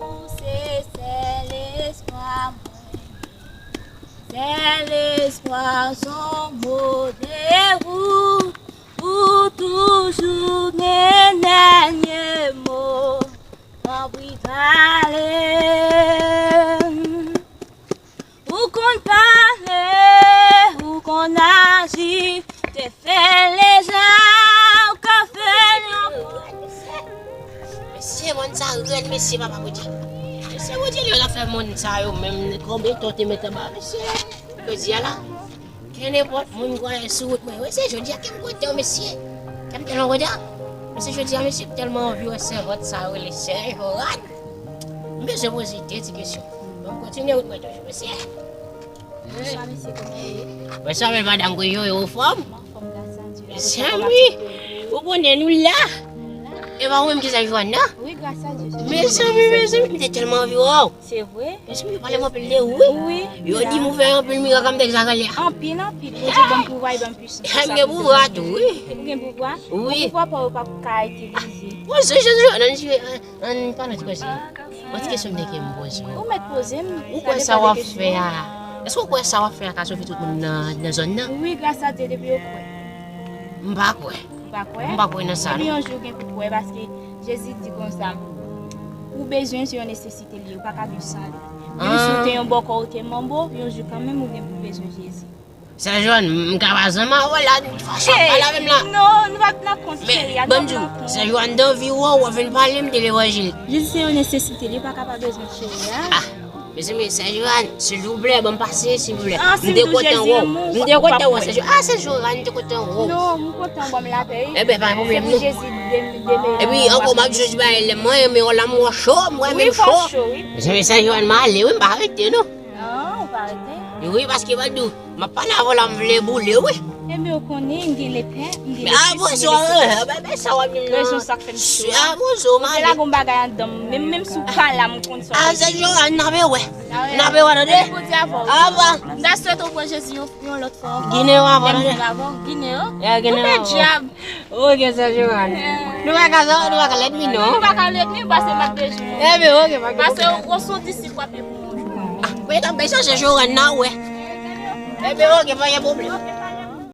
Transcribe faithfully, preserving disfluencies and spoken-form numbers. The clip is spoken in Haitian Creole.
Ou se sèl espwa mwen, sèl espwa s on mo de ou, ou toujou gen dènye mo. Tanpri pale. Ou konn pale, ou konn aji, te fè l deja, ou ka fè l ankò. Mesye, mòn sa rèd, mesye, papa Bondye. Mesye, Bondye, li la fè mòn sa yo menm, konbyen tan te met anba, mesye. Jodi a la, kenenpòt moun kwayan sou wout mwen. Mesye, jodi a, kè m kontan, mesye. Kè m tèlman kontan. Mesye, jodi a, mesye, m tèlman anvi wè sèvant sa yo rele Sè Johan. M bezwen poze de ti kesyon. Bon, m kontinye wout mwen toujou, mesye. Bonswa, mesye, kòman w ye? Bonswa, bèl madanm, kòman w ye, ou anfòm? Mwen anfòm, gras a Dye. Mezanmi, ou konnen nou la. Nou la. E pa ou menm ki Sè Johan nan? Wi, gras a Dye, se mwen. Mezanmi, mezanmi, m te tèlman anvi wè w. Se vre? Mezanmi, yo pale m anpil de ou, wi. Wi. Yo di m ou fè anpil mirak an m te egzagere. Anpil, anpil. Bondye ban m pouvwa, ban m pwisans. M gen pouvwa tou, wi. Ou gen pouvwa? Wi. Bon, pouvwa pa w yo pa ka itilize. Bon, se Jezi, nan Ann pale ti kòzi. Yon ti kesyon m te ke m poze w. Ou mèt poze m. Ou kwè sa w ap fè a? Èske w kwè sa w ap fè a ka sove tout moun nan, nan zòn nan? Wi, gras a Dye, depi yo kwè. M pa kwè. Ou pa kwè? M pa kwè nan sa, non. Epi yon jou gen pou kwè, paske Jezi di konsa, ou bezwen, se yon nesesite li ye, ou pa ka viv san li. Menm si w te yon bòkò, ou te manbo, yon jou kanmenm ou gen pou bezwen Jezi. Sè Johan, m ka pa zanmi avè w la, tout fason, ap pale avè m la. Non, nou pa nan kont, cheri, a ban m di w, Sè Johan t anvi wè w, w ap vin pale m de levanjil. Jezi se yon nesesite, li pa ka pa bezwen cheri a. Ah, mezanmi, Sè Johan, silvouplè, ban m pase, silvouplè. M te kontan wè w. M te kontan wè w, Sè Johan. Ah, Sè Johan, m te kontan wè w. Non, m kontan, ban m lapè, wi. Ebyen, pa gen pwoblèm, non. Se pou Jezi de-, demere. Epi, ankò, m ap jis bay lè mwen, men w la m wè w cho, m wè menm cho. Wi, fò cho, wi. Mezanmi, Sè Johan, m ale, wi, m pa rete, non. Non, ou pa rete. Wi, paske m ap di w, m ap pale avè w la, m vle boule, wi. Ebyen, ou konnen, m gen lepè, m gen lepè. Ah, bon, sa w ap di m nan. Rezon sa k fè m cho a. Ah, bon, sa w m ale. Ou te lage yon bagay anndan m, menm, menm si w pa la, m konn sa w ap di. Ah, Sè Johan, n ap wè. N ap wè, tande. Bondye avè w. Ava. M ta swete w pran Jezi yon, yon lòt fwa ankò. Ginen w avè w, tande. Lè m vin avè w, Ginen yo. Ya, Ginen yo. Ou fè dyab. Ok, Sè Johan. Nou pa ka, nou pa ka lènmi, non. Nou pa ka lènmi, paske m ap bezwen w. Ebyen, ok, pa gen pwoblèm. Paske w se yon disip, w ap ye pou mwen. Ah, mwen t ap bay chache Johan nan, wè. Ebyen, ok, pa gen pwoblèm.